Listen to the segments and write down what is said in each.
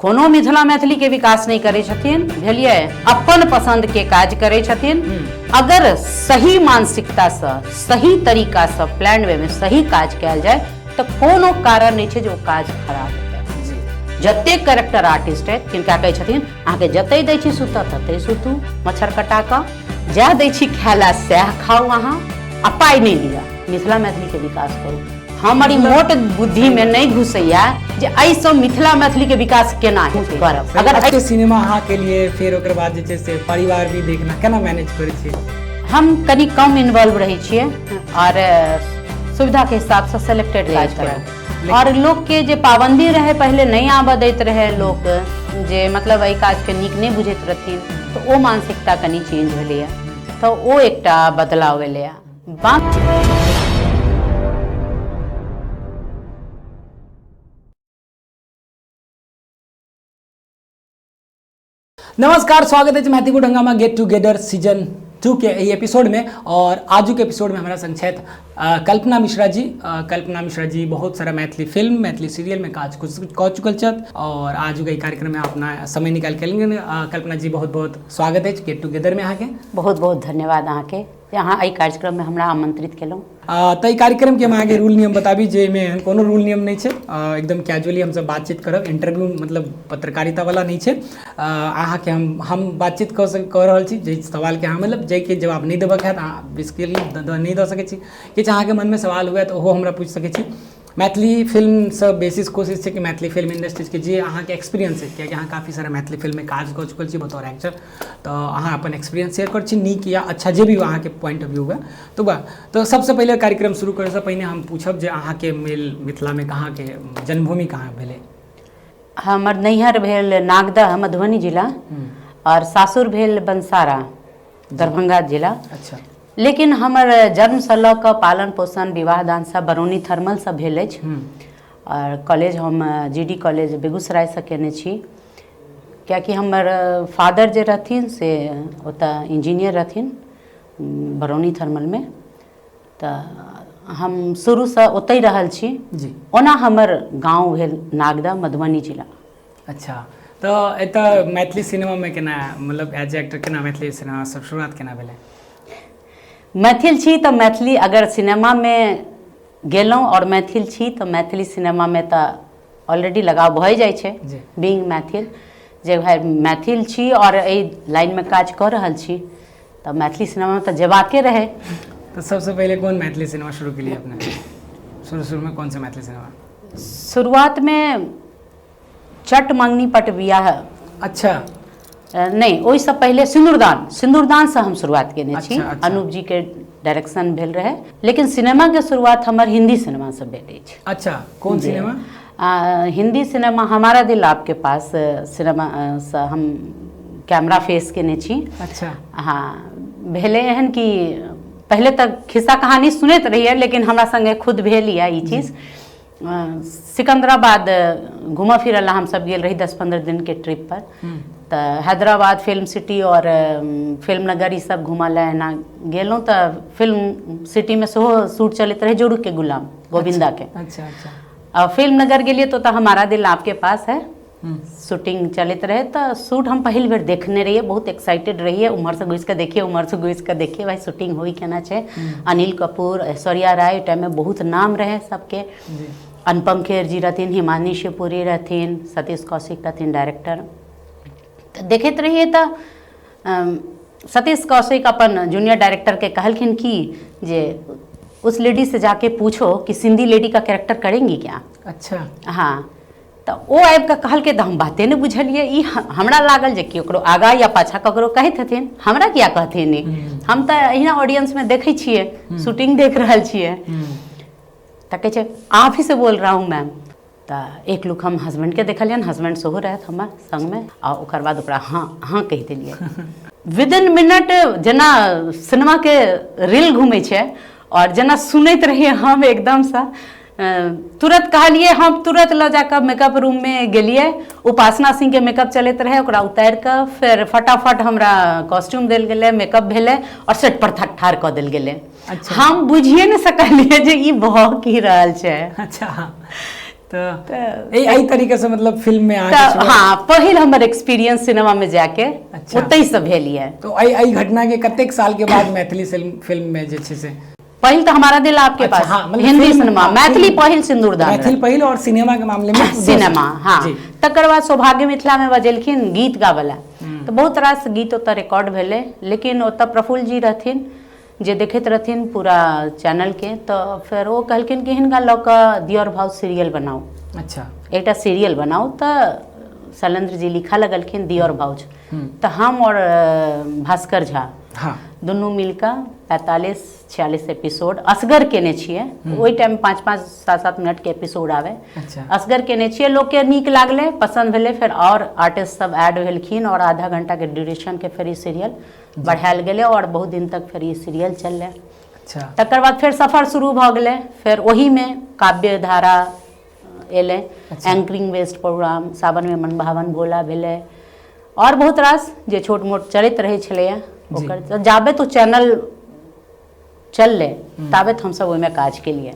कोनो मिथिला मैथिली के विकास नहि करै छथिन, बुझलियै, अपन पसंद के काज करै छथिन। अगर सही मानसिकता से सही तरीका से प्लान वे में सही काज कयल जाय तऽ कोनो कारण नहि छै जे ओ काज खराब हेतै। जतेक कैरेक्टर आर्टिस्ट है तिनका कहै छथिन अहाँके जतै दै छी सुतऽ ततै सुतू, मच्छर कटा कऽ जएह दै छी खाय लए सएह खाउ अहाँ, आ पाइ नहि लिअ, मिथिला मैथिली के विकास करू। हमर ई मोट बुद्धि में नहीं घुसैया जे एहिसँ मिथिला मैथिली के विकास केना हेतै करब। अगर एते सिनेमा अहाँ के लिए फिर ओकर बाद जे छै से परिवार भी देखना केना मैनेज करै छियै? हम कनि कम इन्वॉल्व रहै छियै और सुविधा के हिसाब से सेलेक्टेड काज करब। और लोग के जे पाबंदी रहे पहले नहीं आबऽ दैत रहे लोक, जे मतलब एहि काज के नीक नहीं बुझैत रहथिन, तऽ ओ मानसिकता कनि चेंज भेलैया, तऽ ओ एकटा बदलाव एलैया। नमस्कार, स्वागत है मैथिली हंगामा गेट टुगेदर सीजन 2 के एहि एपिसोड में। और आजुक एपिसोड में हमारा संग छथि कल्पना मिश्रा जी। कल्पना मिश्रा जी बहुत सारा मैथिली फिल्म मैथिली सीरियल में काज कऽ चुकल छथि और आजुक एहि कार्यक्रम में अपना समय निकालि के एलखिन। कल्पना जी बहुत बहुत स्वागत अछि गेट टुगेदर में अहाँके। बहुत बहुत धन्यवाद अहाँके जे अहाँ एहि कार्यक्रम में हमरा आमंत्रित केलहुँ। तऽ एहि कार्यक्रम के हम अहाँके रूल नियम बताबी जे एहिमे एहन कोनो रूल नियम नहि छै, एकदम कैजुअली हमसब बातचीत करब, इंटरव्यू मतलब पत्रकारिता वाला नहि छै। अहाँके हम बातचीत कऽ रहल छी, जाहि सवालके अहाँ मतलब जाहिके जवाब नहि देबऽके हैत अहाँ बेसिकली नहि दऽ सकै छी। किछु अहाँके मनमे सवाल हुए तऽ ओहो हमरा पूछि सकै छी। मैथिली फिल्मसँ बेसी कोशिश छै कि मैथिली फिल्म इंडस्ट्रीजके जे अहाँके एक्सपीरियंस अछि, कियाकि अहाँ काफी सारा मैथिली फिल्ममे काज कऽ चुकल छी बतौर एक्टर, तऽ अहाँ अपन एक्सपीरियंस शेयर करै छी, नीक या अच्छा जे भी अहाँके पॉइंट ऑफ व्यू हुए। तऽ वएह तऽ सबसँ पहिले कार्यक्रम शुरू करैसँ पहिने हम पूछब जे अहाँके मेल मिथिलामे कहाँके जन्मभूमि कहाँ भेलै? हमर नैहर भेल नागदह मधुबनी जिला और सासुर भेल बंसारा दरभंगा जिला। अच्छा। लेकिन हमर जन्मसँ लऽ कऽ पालन पोषण विवाह दान सब बरौनी थर्मलसँ भेल अछि और कॉलेज हम जी डी कॉलेज बेगूसरायसँ केने छी, कियाकि हमर फादर जे रहथिन से ओतऽ इंजीनियर रहथिन बरौनी थर्मलमे, तऽ हम शुरूसँ ओतहि रहल छी। जी। ओना हमर गाँव भेल नागदह मधुबनी जिला। अच्छा, तऽ एतऽ मैथिली सिनेमामे केना मतलब एज एक्टर केना मैथिली सिनेमा सब शुरुआत केना भेलै? मैथिल छी तऽ मैथिली अगर सिनेमामे गेलहुँ आओर मैथिल छी तऽ मैथिली सिनेमामे तऽ ऑलरेडी लगाव भए जाइ छै। बीइंग मैथिल, जे भाइ मैथिल छी आओर एहि लाइनमे काज कऽ रहल छी तऽ मैथिली सिनेमामे तऽ जेबाके रहै। तऽ सबसँ पहिले कोन मैथिली सिनेमा शुरू केलियै अपने? शुरू शुरूमे कोन सा मैथिली सिनेमा? शुरुआतमे चट मंगनी पट बियाह। अच्छा। नहि, ओहिसँ पहिले सिन्दूरदान, सिन्दूरदानसँ हम शुरुआत केने छी। अच्छा, अच्छा। अनूप जी के डायरेक्शन भेल रहै, लेकिन सिनेमाके शुरुआत हमर हिंदी सिनेमासँ भेल अछि। अच्छा, कोन सिनेमा? हिंदी सिनेमा हमारा दिल आपके पास सिनेमा सँ हम कैमरा फेस केने छी। अच्छा। हाँ, भेलै एहन कि पहिले तऽ खिस्सा कहानी सुनैत रहियै, लेकिन हमरा संगे खुद भेल यऽ ई चीज। सिकंदराबाद घूमऽ फिरऽ लए हमसब गेल रही 10-15 दिनके ट्रिप पर, तऽ हैदराबाद फिल्म सिटी और फिल्म नगर ई सब घूमऽ लए एना गेलहुँ तऽ फिल्म सिटीमे सेहो शूट चलैत रहै जोड़ू के गुलाम गोविंदा के। अच्छा अच्छा। आ फिल्म नगर गेलियै तऽ ओतऽ हमारा दिल आपके पास है शूटिंग चलैत रहै, तऽ शूट हम पहिल बेर देखने रहियै, बहुत एक्साइटेड रहियै, उम्हरसँ घुसिकऽ देखियै उम्हरसँ घुसिकऽ देखियै भाइ शूटिंग होइ केना छै। अनिल कपूर, ऐश्वर्या राय, ओहि टाइममे बहुत नाम रहै सबके, अनुपम खेर जी रहथिन, हिमानी शिवपुरी रहथिन, सतीश कौशिक रहथिन डायरेक्टर। तऽ देखैत रहियै तऽ सतीश कौशिक अपन जूनियर डायरेक्टरके कहलखिन कि जे उस लेडी से जाके पूछो कि सिंधी लेडी का कैरेक्टर करेंगी क्या। अच्छा। हाँ, तऽ ओ आबि कऽ कहलकै तऽ हम बाते नहि बुझलियै, ई हमरा लागल जे केकरो आगाँ या पाछाँ ककरो कहैत हेथिन, हमरा किया कहथिन ई, हम तऽ अहिना ऑडियंसमे देखै छियै, शूटिंग देख रहल छियै। तऽ कहै छै आप ही से बोल रहा हूँ मैम। तऽ एक लुक हम हसबैंडके देखलियनि, हसबैंड सेहो रहथि हमर संगमे, आ ओकर बाद ओकरा हँ हँ कहि देलियै। विद इन मिनट जेना सिनेमाके रील घूमै छै और जेना सुनैत रहियै हम एकदमसँ तुरंत कहलियै, हम तुरंत लऽ जाकऽ मेकअप रूममे गेलियै, उपासना सिंहके मेकअप चलैत रहै, ओकरा उतारि कऽ फेर फटाफट हमरा कॉस्ट्यूम देल गेलै, मेकअप भेलै और सेट पर ठाढ़ कऽ देल गेलै। अच्छा। हम बुझिए नहि सकलियै जे ई भऽ की रहल छै। अच्छा। तऽ एहि एहि तरीका से मतलब फिल्म में अहाँके तऽ शुरुआत- हँ, पहिल हमर एक्सपीरियंस सिनेमा में जाके ओतहि से भेल यऽ। तो एहि एहि घटना के कतेक साल के बाद मैथिली फिल्म में जे छै से पहिल तऽ हमारा दिल आपके पास, हाँ, मतलब हिंदी फिल्म- सिनेमा, हाँ, मैथिली फिल्म- पहिल सिंदूरदान मैथिल पहिल और सिनेमा के मामले में दोसर। सिनेमा, हाँ। जी। तकर बाद सौभाग्य मिथिला में बजेलखिन गीत गाबऽ, तऽ बहुत रास गीत ओतऽ रिकॉर्ड भेलै, लेकिन ओतऽ प्रफुल्ल जी रहथिन जे देखैत रहथिन पूरा चैनलके, तऽ फेर ओ कहलखिन कि हिनका लऽ कऽ दियर भाव सीरियल बनाउ। एकटा सीरियल बनाउ। तऽ शैलेंद्र जी लिखऽ लगलखिन दियर भाउज, तऽ हम और भास्कर झा दुनू मिलकऽ 45-46 एपिसोड असगर केने छियै। ओहि टाइम 5-5 7-7 मिनटके एपिसोड आबै। असगर केने छियै, लोकके नीक लागलै, पसन्द भेलै, फेर आओर आर्टिस्ट सब ऐड भेलखिन और आधा घंटाके ड्यूरेशनके फेर ई सीरियल बढ़ायल गेलै और बहुत दिन तक फेर ई सीरियल चललै। तकर बाद फेर सफर शुरू भऽ गेलै, फेर ओहीमे काव्य धारा एलै, एंकरिंग बेस्ड प्रोग्राम, सावनमे मनभावन भोला भेलै और बहुत रास जे छोट मोट चलैत रहै छलैए ओकर। तऽ जाबे तो चैनल चललै ताबे हमसब ओहिमे काज केलियै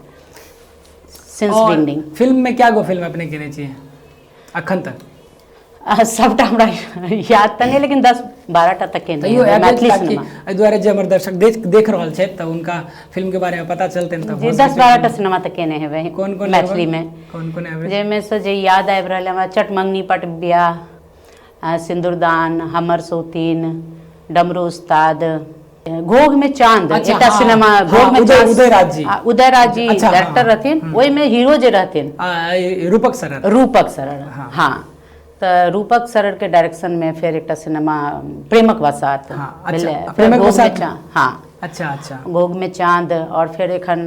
सिंस और बिगनिंग। फिल्म में क्या गो फिल्म अपने केने छियै अखन तक? सबटा हमरा याद तऽ नहि, लेकिन 10-12 टा तक केने तैयो हेबै average, Maithili ताकि सिनेमा। एहि दुआरे जे हमर दर्शक देख देख रहल छथि तऽ हुनका फिल्म के बारे में पता चलतनि तऽ जे 10-12 टा सिनेमा तऽ केने हेबै कोन कोन मैथिली में। कोन कोन एवरेज? जाहिमे से जे याद आबि रहल हमरा, चटमंगनी पट बियाह, सिन्दूरदान, हमर सौतीन, डमरू उस्ताद, घोघ में चांद, एकटा सिनेमा घोघ में चांद, उदयराज जी। उदयराज जी डायरेक्टर डायरेक्टर रहथिन, ओहिमे हीरो जे रहथिन रूपक सर। रूपक सर, हाँ। तऽ रूपक सर के डायरेक्शन में फेर एकटा सिनेमा प्रेमक बसात भेलै। फेर प्रेमक घोघ में बसात। हाँ। अच्छा अच्छा। घोघ में चांद और फेर एखन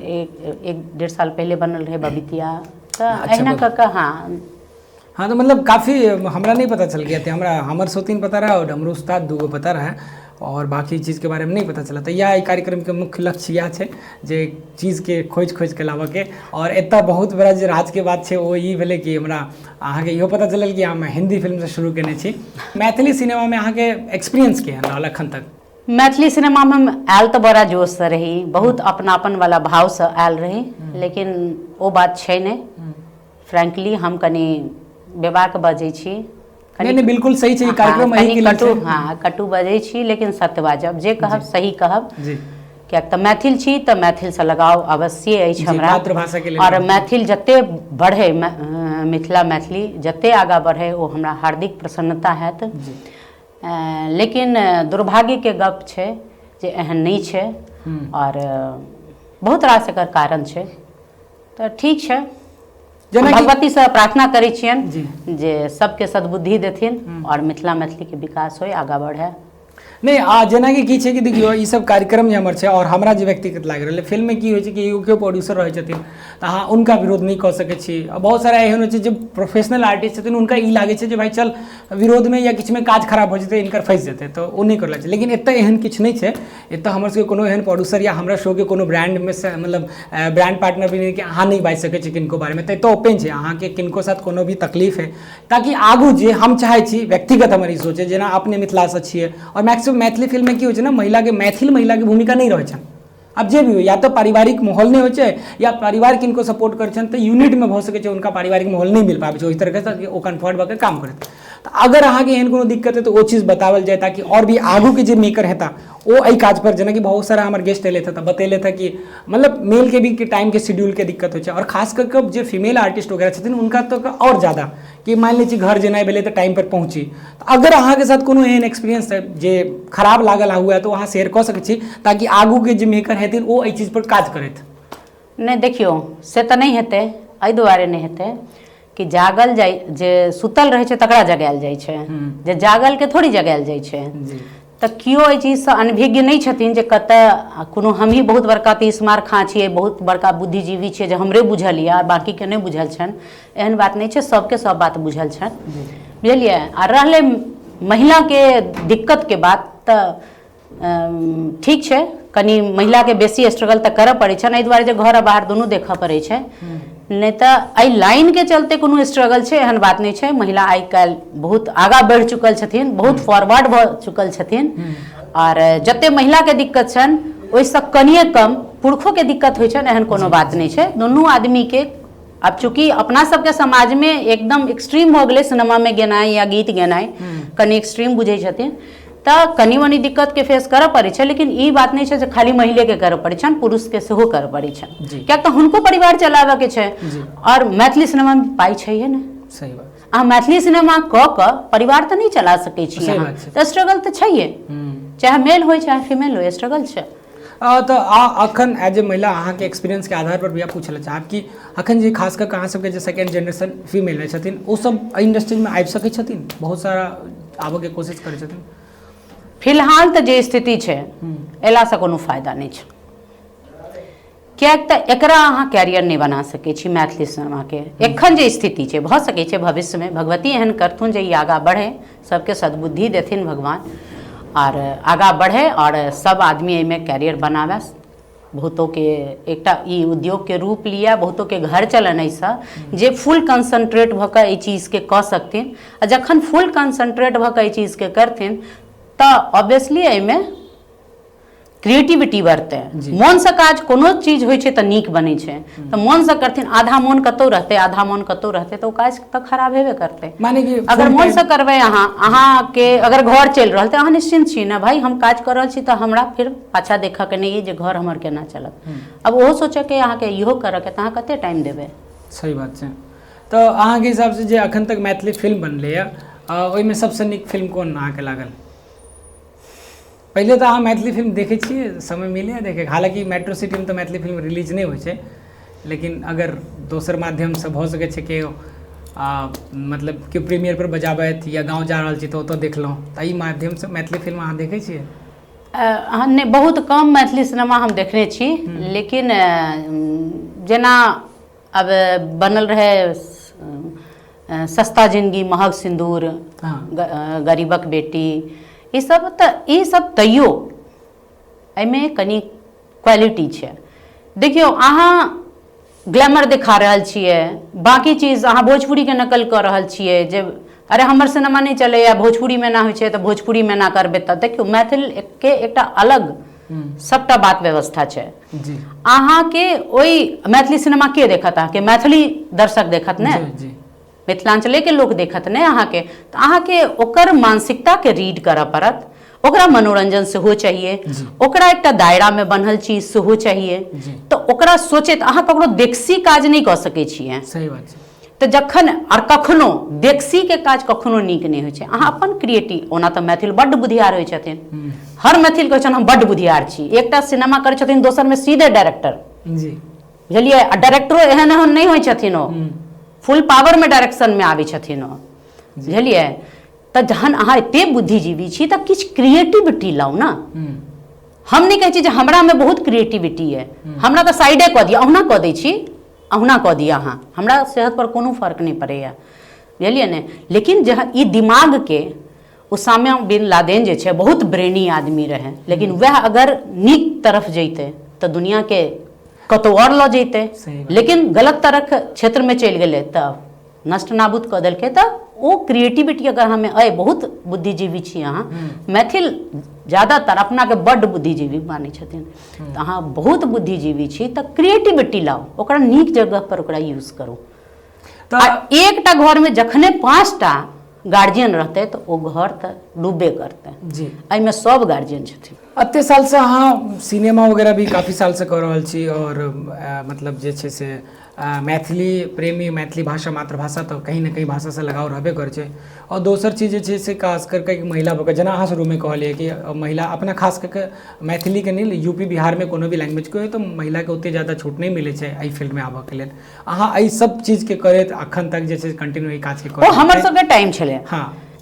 1-1.5 साल पहले बनल रहे बबितिया, तऽ अहिना कऽ कऽ, हाँ। हाँ, तो मतलब काफ़ी हमरा नहीं पता चल गया था, हमरा हमर सौतीन पता रहा और डमरू उस्ताद दूगो पता रहा और बाकी चीज़ के बारे में नहीं पता चला। तो यह कार्यक्रम के मुख्य लक्ष्य यह छै जे चीज़ के खोजि खोजि के लाबऽ के। और एतऽ बहुत बड़ा जे राज के बात छै ओ ई भेलै कि हमरा अहाँके इहो पता चलल कि हम हिंदी फिल्म से शुरू केने छी। मैथिली सिनेमा में अहाँके एक्सपीरियंस केहन रहल अखन तक? मैथिली सिनेमा में हम आयल तऽ बड़ा जोश से रही, बहुत अपनापन वाला भाव से आयल रही, लेकिन ओ बात छै नहि। फ्रैंकली हम कनि बेबाक बजै छी। नहीं नहीं, बिल्कुल सही छै, ई कार्यक्रम कनि एही के लेल कटु छै। हाँ, कटु बजै छी, लेकिन सत्य बाजब, जे कहब सही कहब। किएक तऽ मैथिल छी तऽ मैथिलसँ लगाव अवश्ये अछि हमरा। मातृभाषा के लेल। आओर मैथिल जते बढ़े, मिथिला मैथिली जते आगाँ बढ़े ओ हमरा हार्दिक प्रसन्नता हैत। लेकिन दुर्भाग्यके गप छै जे एहन नहि छै आओर बहुत रास एकर कारण छै। तऽ ठीक छै, जेनाकि भगवतीसँ प्रार्थना करै छियनि जे सबके सद्बुद्धि देथिन और मिथिला मैथिलीके विकास होइ, आगाँ बढ़े। नहि, आ जेनाकि की छै कि देखियौ ई सब कार्यक्रम जे हमर छै और हमरा जे व्यक्तिगत लागि रहल है, फिल्म में की होइ छै कि एगो केओ प्रोड्यूसर रहै छथिन तऽ अहाँ हुनका विरोध नहि कऽ सकै छी। आ बहुत सारा एहन होइ छै जे प्रोफेशनल आर्टिस्ट छथिन, हुनका ई लागै छै जे भाइ चल विरोधमे या किछुमे काज खराब भऽ जेतै, हिनकर फँसि जेतै, तऽ ओ नहि करऽ छै। लेकिन एतऽ एहन किछु नहि छै। एतऽ हमर सबके कोनो एहन प्रोड्यूसर या हमरा शोके कोनो ब्रांडमे से मतलब ब्रांड पार्टनर भी नहि कि अहाँ नहि बाजि सकै छी किनको बारेमे। तऽ एतऽ ओपन छै, अहाँके किनको साथ कोनो भी तकलीफ है, ताकि आगू जे हम चाहै छी, व्यक्तिगत हमर ई सोच है, जेना अपने मिथिलासँ छियै और मैक्सिमम मैथिली फिल्ममे की होइ छै ने, महिलाके, मैथिल महिलाके भूमिका नहि रहै छनि। आब जे भी हो, या तऽ पारिवारिक माहौल नहि होइ छै या परिवार किनको सपोर्ट करै छनि, तऽ यूनिटमे भऽ सकै छै हुनका पारिवारिक माहौल नहि मिल पाबै छै ओहि तरहके ओ कम्फर्ट भऽ के काम करैत। तऽ अगर अहाँके एहन कोनो दिक्कत है तऽ ओ चीज बताओल जाय ताकि और भी आगूके जे मेकर हेता ओ एहि काज पर, जेनाकि बहुत सारा हमर गेस्ट एलथि तऽ बतेलथि कि मतलब मेल के भी टाइम के शेड्यूल के दिक्कत होइ छै और खास कऽ कऽ जे फीमेल आर्टिस्ट वगैरह छथिन हुनका तऽ आओर ज्यादा कि मानि लै छी घर जेनाइ भेलै तऽ टाइम पर पहुँची। तऽ अगर अहाँके साथ कोनो एहन एक्सपीरियंस है जे खराब लागल हुए तऽ ओ अहाँ शेयर कऽ सकै छी ताकि आगूके जे मेकर हेथिन ओ एहि चीज पर काज करथि। नहि, देखियौ से तऽ नहि हेतै, एहि दुआरे नहि हेतै कि जागल जाइ जे सुतल रहै छै तकरा जगायल जाइ छै, जे जागलके थोड़ी जगायल जाइ छै। तऽ केओ एहि चीजसँ अनभिज्ञ नहि छथिन जे कतऽ कोनो हमही बहुत बड़का तीसमार खाँ छियै, बहुत बड़का बुद्धिजीवी छियै जे हमरे बुझल यऽ आ बाँकीके नहि बुझल छनि, एहन बात नहि छै। सबके सब बात बुझल छनि, बुझलियै। आ रहलै महिलाके दिक्कतके बात, तऽ ठीक छै, कनि महिलाके बेसी स्ट्रगल तऽ करऽ पड़ै छनि, एहि दुआरे जे घर आ बाहर दुनू देखऽ पड़ै छै। नहि तऽ एहि लाइनके चलते कोनो स्ट्रगल छै एहन बात नहि छै। महिला आइ काल्हि बहुत आगाँ बढ़ि चुकल छथिन, बहुत फॉरवर्ड भऽ चुकल छथिन आओर जते महिलाके दिक्कत छनि ओहिसँ कनिए कम पुरुषोके दिक्कत होइ छनि, एहन कोनो बात नहि छै। दुनू आदमीके आब चूँकि अपना सबके समाजमे एकदम एक्सट्रीम भऽ गेलै सिनेमामे गेनाइ या गीत गेनाइ, कनि एक्सट्रीम बुझै छथिन, तऽ कनि मनि दिक्कतके फेस करऽ पड़ै छै। लेकिन ई बात नहि छै जे खाली महिलेके करऽ पड़ै छनि, पुरुषके सेहो करऽ पड़ै छनि, कियाक तऽ हुनको परिवार चलाबऽके छै। आओर मैथिली सिनेमामे पाइ छैहे ने। सही बात। अहाँ मैथिली सिनेमा कऽ कऽ परिवार तऽ नहि चला सकै छी, तऽ स्ट्रगल तऽ छैहे, चाहे मेल होइ चाहे फीमेल होइ, स्ट्रगल छै। तऽ अखन एज ए महिला अहाँके एक्सपीरियंसके आधार पर भी पूछऽ लए चाहब कि अखन जे खास कऽ कऽ अहाँ सबके जे सेकेंड जेनरेशन फीमेल छथिन, ओ सब एहि इंडस्ट्रीमे आबि सकै छथिन? बहुत सारा आबऽके कोशिश करै छथिन। फिलहाल तऽ जे स्थिति छै, अयलासँ कोनो फायदा नहि छै, किएक तऽ एकरा अहाँ कैरियर नहि बना सकै छी मैथिली सिनेमाके, एखन जे स्थिति छै। भऽ सकै छै भविष्यमे भगवती एहन करथुन जे ई आगाँ बढ़े, सबके सद्बुद्धि देथिन भगवान, आओर आगाँ बढ़े आओर सब आदमी एहिमे कैरियर बनाबै, बहुतोके एकटा ई उद्योगके रूप लिअ, बहुतोके घर चलनि एहिसँ, जे फुल कंसंट्रेट भऽ कऽ एहि चीजके कऽ सकथिन। आ जखन फुल कंसंट्रेट भऽ कऽ एहि चीजके करथिन तऽ ऑब्वियसली एहिमे क्रिएटिविटी बढ़तै। मोनसँ काज कोनो चीज होइ छै तऽ नीक बनै छै। तऽ मोनसँ करथिन, आधा मोन कतहु रहतै, आधा मोन कतहु रहतै, तऽ ओ काज तऽ खराब हेबे करतै। माने कि अगर मोनसँ करबै अहाँ, अहाँके अगर घर चलि रहल तऽ अहाँ निश्चिन्त छी ने, भाय हम काज कऽ रहल छी तऽ हमरा फेर पाछा देखऽके नहि अइ जे घर हमर केना चलत। आब ओहो सोचऽके, अहाँके इहो करऽके, तऽ अहाँ कते टाइम देबै? सही बात छै। तऽ अहाँके हिसाबसँ जे अखन तक मैथिली फिल्म बनलैए, ओहिमे सबसँ नीक फिल्म कोन अहाँके लागल? पहिले तऽ अहाँ मैथिली फिल्म देखै छियै? समय मिलैए देखैके? हालाँकि मेट्रो सिटीमे तऽ मैथिली फिल्म रिलीज नहि होइ छै, लेकिन अगर दोसर माध्यमसँ भऽ सकै छै कि मतलब केओ प्रीमियरपर बजाबथि या गाँव जा रहल छी तऽ ओतऽ देखलहुँ, तऽ एहि माध्यमसँ मैथिली फिल्म अहाँ देखै छियै? नहि, बहुत कम मैथिली सिनेमा हम देखने छी। लेकिन जेना आब बनल रहै सस्ता जिंदगी महग सिन्दूर, गरीबक बेटी, ई सब तऽ ई सब तैयो एहिमे कनि क्वालिटी छै। देखियौ, अहाँ ग्लैमर देखा रहल छियै, बाँकी चीज अहाँ भोजपुरीके नकल कऽ रहल छियै जे अरे हमर सिनेमा नहि चलैए, भोजपुरीमे एना होइ छै, तऽ भोजपुरीमे एना करबै। तऽ देखियौ, मैथिलके एकटा अलग सबटा बात व्यवस्था छै। अहाँके ओहि मैथिली सिनेमा के देखत? अहाँके मैथिली दर्शक देखत ने, मिथिलाञ्चलेके लोक देखत ने अहाँके। तऽ अहाँके ओकर मानसिकताके रीड करऽ पड़त। ओकरा मनोरंजन सेहो चाहिए, ओकरा एकटा दायरामे बन्हल चीज सेहो चाहिए। तऽ ओकरा सोचैत अहाँ ककरो देखसी काज नहि कऽ सकै छियै। सही बात छै। तऽ जखन आओर कखनो देखसीके काज कखनो नीक नहि होइ छै। अहाँ अपन क्रिएटिव, ओना तऽ मैथिल बड्ड बुधियार होइ छथिन, हर मैथिल कहै छनि हम बड्ड बुधियार छी। एकटा सिनेमा करै छथिन, दोसरमे सीधे डायरेक्टर। बुझलियै? आ डायरेक्टरो एहन एहन नहि होइ छथिन, ओ फुल पावरमे डायरेक्शनमे आबै छथिन ओ। बुझलियै? तऽ जहन अहाँ एते बुद्धिजीवी छी तऽ किछु क्रिएटिविटी लाउ ने। हम नहि कहै छी जे हमरामे बहुत क्रिएटिविटी अइ, हमरा तऽ साइडे कऽ दिअ, अहुना कऽ दै छी, अहुना कऽ दिअ अहाँ, हमरा सेहत पर कोनो फर्क नहि पड़ैए। बुझलियै ने? लेकिन जहन ई दिमागके उसामा बिन लादेन जे छै, बहुत ब्रेनी आदमी रहै, लेकिन वएह अगर नीक तरफ जैतै तऽ दुनियाके कतहु आओर लऽ जैतै, लेकिन गलत तरफ क्षेत्रमे चलि गेलै तऽ नष्ट नाबूद कऽ देलकै। तऽ ओ क्रिएटिविटी अगर हमे अइ, बहुत बुद्धिजीवी छी अहाँ, मैथिल ज्यादातर अपनाके बड्ड बुद्धिजीवी मानै छथिन, तऽ अहाँ बहुत बुद्धिजीवी छी तऽ क्रिएटिविटी लाउ, ओकरा नीक जगह पर ओकरा यूज करू। तऽ आ एकटा घरमे जखने 5टा गार्जियन रहतै तऽ ओ घर तऽ डूबे करतै। एहिमे सब गार्जियन छथिन। एते सालसँ अहाँ सिनेमा वगैरह भी काफी सालसँ कऽ रहल छी आओर मतलब जे छै से मैथिली प्रेमी, मैथिली भाषा मातृभाषा, तऽ कहीं ने कहीं भाषासँ लगाव रहबे करै छै। आओर दोसर चीज जे छै से खास करिके एक महिला भऽ कऽ, जेना अहाँ शुरूमे कहलियै कि महिला अपना खास कऽ कऽ मैथिलीके नहि, यूपी बिहारमे कोनो भी लैंग्वेजके होइ तऽ महिलाके ओतेक ज्यादा छूट नहि मिलै छै एहि फील्डमे आबऽके लेल। अहाँ एहि सब चीजके करैत अखन तक जे छै कंटिन्यू एहि काजके कऽ, ओ हमर सबके टाइम छलै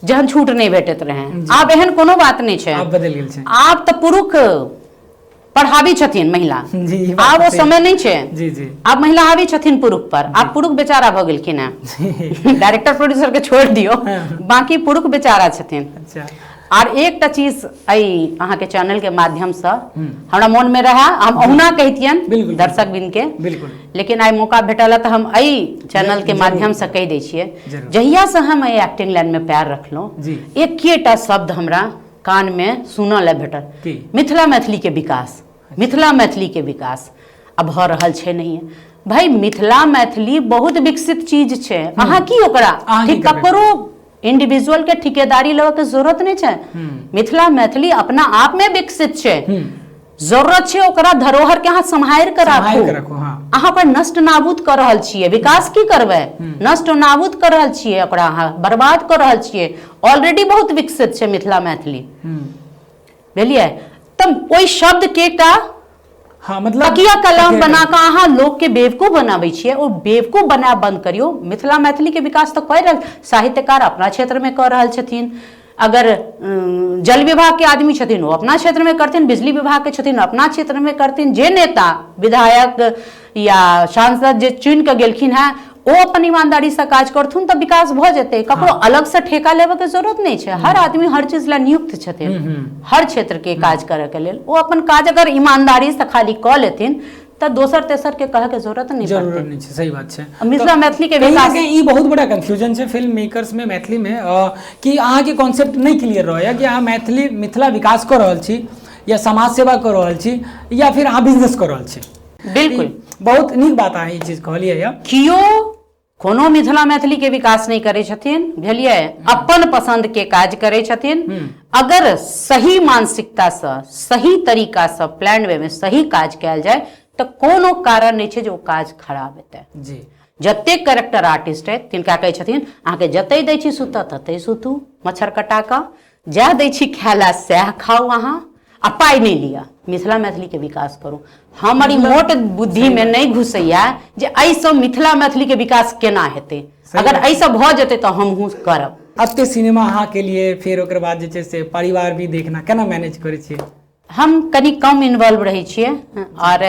जहन छूट नहि भेटैत रहै। आब एहन कोनो बात नहि छै, आब बदलि गेल छै। आब तऽ पुरुष पढ़ाबी छथिन महिला, आब ओ समय नहि छै। जी जी आब महिला हावी छथिन पुरुष पर, आब पुरुष बेचारा भऽ गेलखिन हेँ। डायरेक्टर प्रोड्यूसर के छोड़ि दियौ, बाकी पुरुष बेचारा छथिन। आर एकटा चीज एहि अहाँके चैनल के माध्यमसँ हमरा मोन मे रहए, हम अहुना कहितियनि दर्शक बिन के, लेकिन आइ मौका भेटल तऽ हम एहि चैनल के माध्यमसँ कहि दै छियै, जहियासँ हम एहि एक्टिंग लाइन मे पैर रखलहुँ, एकेटा शब्द हमरा कान मे सुनऽ लए भेटल, मिथिला मैथिली के विकास, मिथिला मैथिली के विकास। आ भऽ रहल छै नहिए। भाई मिथिला मैथिली बहुत विकसित चीज छै, अहाँ की ओकरा अहाँ की ठीक करबै? ककरो इंडिविजुअल के ठिकेदारी लेबऽ के जरूरत नहि छै। मिथिला मैथिली अपना आप में विकसित छै, जरूरत छै ओकरा धरोहर के अहाँ सम्हारि के सम्हारि राखू। के राखू, हाँ। अहाँ ओकरा नष्ट नाबूद कऽ रहल छियै, विकास की करबै? नष्ट नाबूद कऽ रहल छियै, ओकरा अहाँ बर्बाद कऽ रहल छियै। ऑलरेडी बहुत विकसित छै मिथिला मैथिली, बुझलियै? तऽ ओहि शब्द के एकटा हाँ, मतलब तकिया कलम तकिया बना कऽ अहाँ लोक के बेवकूफ बनाबै छियै। ओ बेवकूफ बनायब बंद करियौ। मिथिला मैथिली के विकास तऽ कऽ रहल, साहित्यकार अपना क्षेत्र में कऽ रहल छथिन, अगर जल विभाग के आदमी छथिन ओ अपना क्षेत्र में करथिन, बिजली विभाग के छथिन अपना क्षेत्र में करथिन, जे नेता विधायक या सांसद जे चुनि कऽ गेलखिन हेँ ओ अपन ईमानदारी से काज करथुन तऽ विकास भऽ जेतै। ककरो अलग से ठेका लेबऽ के जरूरत नहि छै। हर आदमी हर चीज लए नियुक्त छथिन, हर क्षेत्र के काज करऽ के लेल। ओ अपन काज अगर ईमानदारी से खाली कऽ लेथिन तऽ दोसर तेसर के कहऽ के जरूरत नहि जरूरत पड़तै। नहि छै, सही बात छै। मिथिला मैथिली के कहीं ना विकास कहीं ई बहुत बड़ा कंफ्यूजन छै फिल्म मेकर्स में मैथिली में, कि अहाँके कॉन्सेप्ट नहि क्लियर रहैया कि अहाँ मैथिली मिथिला विकास कऽ रहल छी या समाज सेवा कऽ रहल छी या फिर अहाँ बिजनेस कऽ रहल छी। बिल्कुल, बहुत नीक बात अहाँ ई चीज कहलियै यऽ। कियो कोनो मिथिला मैथिली के विकास नहि करै छथिन, बुझलियै? अपन पसंद के काज करै छथिन। अगर सही मानसिकता से सही तरीका से प्लान वे में सही काज कयल जाय तऽ कोनो कारण नहि छै जे ओ काज खराब हेतै। जी। जतेक कैरेक्टर आर्टिस्ट है तिनका कहै छथिन अहाँके जतै दै छी सुतऽ ततै सुतू, मच्छर कटा कऽ जएह दै छी खाय लए सएह खाउ अहाँ, आ पाइ नहि लिअ, मिथिला मैथिलीके विकास करू। हमर ई मोट बुद्धिमे नहि घुसैया जे एहिसँ मिथिला मैथिलीके विकास केना हेतै। अगर एहिसँ भऽ जेतै तऽ हमहूँ करब। एते सिनेमा अहाँके लिए, फेर ओकर बाद जे छै से परिवार भी देखना, केना मैनेज करै छियै? हम कनि कम इन्वॉल्व रहै छियै आओर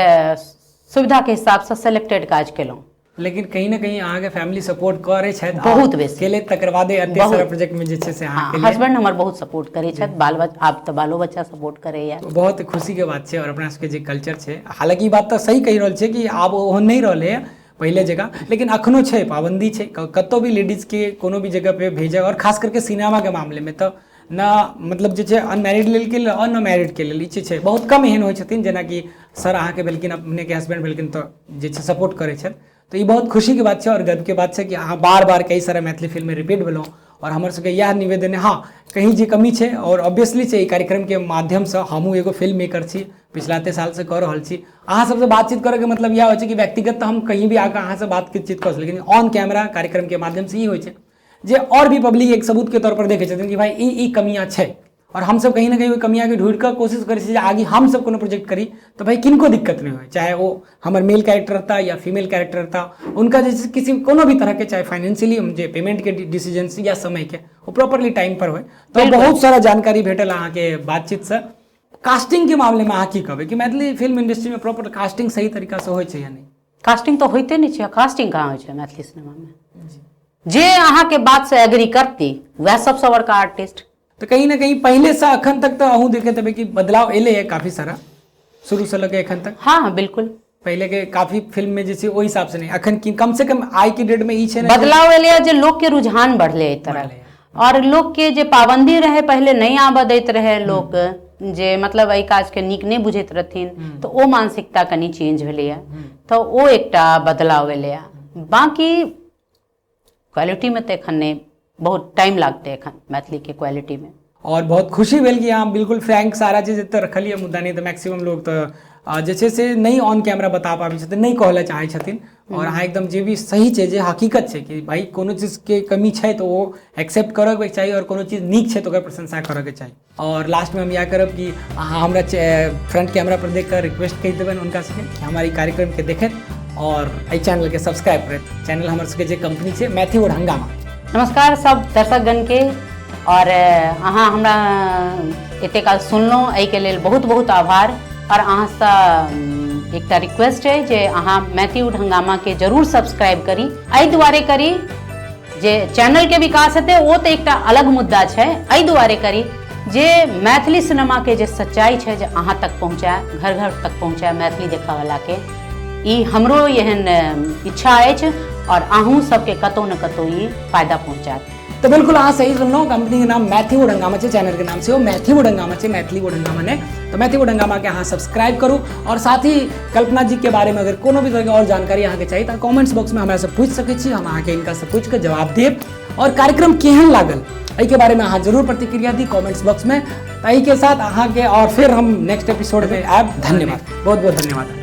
सुविधाके हिसाबसँ सेलेक्टेड काज केलहुँ। लेकिन कहीं ना कहीं अहाँके फैमिली सपोर्ट करै छथि बहुत बेसी। केले तकर बादे एते सारा प्रोजेक्ट में जे छै से अहाँके लिए। हस्बैंड हमर बहुत सपोर्ट करै छथि, बाल बच्चा, आब तऽ बालो बच्चा सपोर्ट करैया। बहुत खुशी के बात छै। और अपना सबके जे कल्चर छै, हालांकि ई बात तऽ सही कहि रहल छै कि आब ओहन नहि रहलै हँ पहिले जकाँ, लेकिन अखनो छै, पाबंदी छै कतौ भी लेडीज के कोनो भी जगह पे भेजै, और खास करके सिनेमा के मामले में तऽ न मतलब जे छै अनमैरिड लेल के लेल और न मैरिड के लेल ई चीज छै। बहुत कम एहन होइ छथिन जेनाकि सर अहाँके भेलखिन, अपनेके हस्बैंड भेलखिन, तऽ जे छै सपोर्ट करै छथि। तऽ ई बहुत खुशीके बात छै और गर्वके बात छै कि अहाँ बार बार कई सारा मैथिली फिल्ममे रिपीट भेलहुँ। और हमर सबके इएह निवेदन है, हाँ कहीं जे कमी छै और ऑब्वियसली छै, ई कार्यक्रमके माध्यमसँ हमहूँ एगो फिल्म मेकर छी, पिछला एते सालसँ कऽ रहल छी। अहाँ सबसँ बातचीत करैके मतलब इएह होइ छै कि व्यक्तिगत तऽ हम कहीं भी आके अहाँसँ बातचीत कऽ सकै, लेकिन ऑन कैमरा कार्यक्रमके माध्यमसँ ई होइ छै जे और भी पब्लिक एक सबूत के तौर पर देखै छथिन कि भाई ई कमियां छै, और हमसब कहीं ना कहीं ओहि कमियां के ढूंढि कऽ कोशिश करै छी जे आगे हमसब कोनो प्रोजेक्ट करी तऽ भाई किनको दिक्कत नहि होइ, चाहे ओ हमर मेल कैरेक्टर रहता या फीमेल कैरेक्टर रहता, उनका जे छै किसी कोनो भी तरह के चाहे फाइनेंशियली जे पेमेंट के डिसीजन या समय के ओ प्रॉपरली टाइम पर होइ। तऽ बहुत सारा जानकारी भेटल अहाँके बातचीत से। कास्टिंग के मामले में अहाँ की कहबै कि मैथिली फिल्म इंडस्ट्री में प्रॉपर कास्टिंग सही तरीका से होइ छै या नहि? कास्टिंग तऽ होइते नहि छै। कास्टिंग कहाँ होइ छै मैथिली सिनेमामे? जे अहाँके बात से एग्री करती वएह सबसँ बड़का आर्टिस्ट। तऽ कहीं ना कहीं पहिले से अखन तक तऽ अहूँ देखैत हेबै कि बदलाव एलै है काफी सारा शुरू से लऽ के एखन तक। हाँ हाँ बिल्कुल। पहिले के काफी फिल्म में जे छै ओहि हिसाब से नहीं, अखन की कम से कम आई के डेट में ई छै ने बदलाव एलै जे लोक के रुझान बढ़ले एहि तरह, और लोक के जे पाबंदी रहे पहिले नहीं आबऽ दैत रहे लोक, जे मतलब एहि काज के नीक नहीं बुझैत रहथिन, तऽ ओ मानसिकता कनि चेंज भेलैया, तऽ ओ एकटा बदलाव एलैया। बाकी क्वालिटी में तऽ एखन नहीं, बहुत टाइम लागतै एखन मैथिली के क्वालिटी में। और बहुत खुशी भेल कि अहाँ बिल्कुल फ्रैंक सारा चीज एतऽ रखलियै, मुद्दा नहि तऽ मैक्सिमम लोग तऽ जे छै से नहि ऑन कैमरा बता पाबै छथिन, नहि कहऽ लए चाहै छथिन, और अहाँ एकदम जे भी सही छै, जे हकीकत छै कि भाई कोनो चीजके कमी छै तऽ ओ एक्सेप्ट करऽके चाही, और कोनो चीज नीक छै तऽ ओकर प्रशंसा करऽके चाही। और लास्टमे हम इएह करब कि अहाँ हमरा फ्रंट कैमरा पर देख कऽ रिक्वेस्ट कहि देबनि हुनका सबके कि हमर ई कार्यक्रमके देखैत और एहि चैनलके सब्सक्राइब करैत। चैनल हमर सबके जे कंपनी छै मैथिली और हंगामा। नमस्कार सब दर्शकगणके, और अहाँ हमरा एते काल सुनलहुँ एहिके लेल बहुत बहुत आभार। और अहाँसँ एकटा रिक्वेस्ट अइ जे अहाँ मैथिली हंगामाके जरूर सब्सक्राइब करी। एहि दुआरे करी जे चैनलके विकास हेतै ओ तऽ एकटा अलग मुद्दा छै, एहि दुआरे करी जे मैथिली सिनेमाके जे सच्चाई छै जे अहाँ तक पहुँचाए, घर घर तक पहुँचाए मैथिली देखऽवलाके, ई हमरो एहन इच्छा अछि और अहूँ सबके कतौ ने कतौ ई फायदा पहुँचायत। तऽ बिल्कुल अहाँ सही सुनलहुँ, कंपनी के नाम मैथिली हंगामा छै, चैनल के नाम सेहो मैथिली हंगामा छै, मैथिली हंगामा नहि। तऽ मैथिली हंगामा के अहाँ सब्सक्राइब करू और साथ ही कल्पना जी के बारे में अगर कोनो भी तरह के और जानकारी अहाँके चाही तऽ कमेंट्स बॉक्स में हमरा से पूछि सकै छी, हम अहाँके इनका से पूछि के जवाब देब। और कार्यक्रम केहन लागल एहिके बारे में अहाँ जरूर प्रतिक्रिया दी कमेंट्स बॉक्स में। एहिके साथ अहाँके और फिर हम नेक्स्ट एपिसोड में आयब। धन्यवाद, बहुत बहुत धन्यवाद।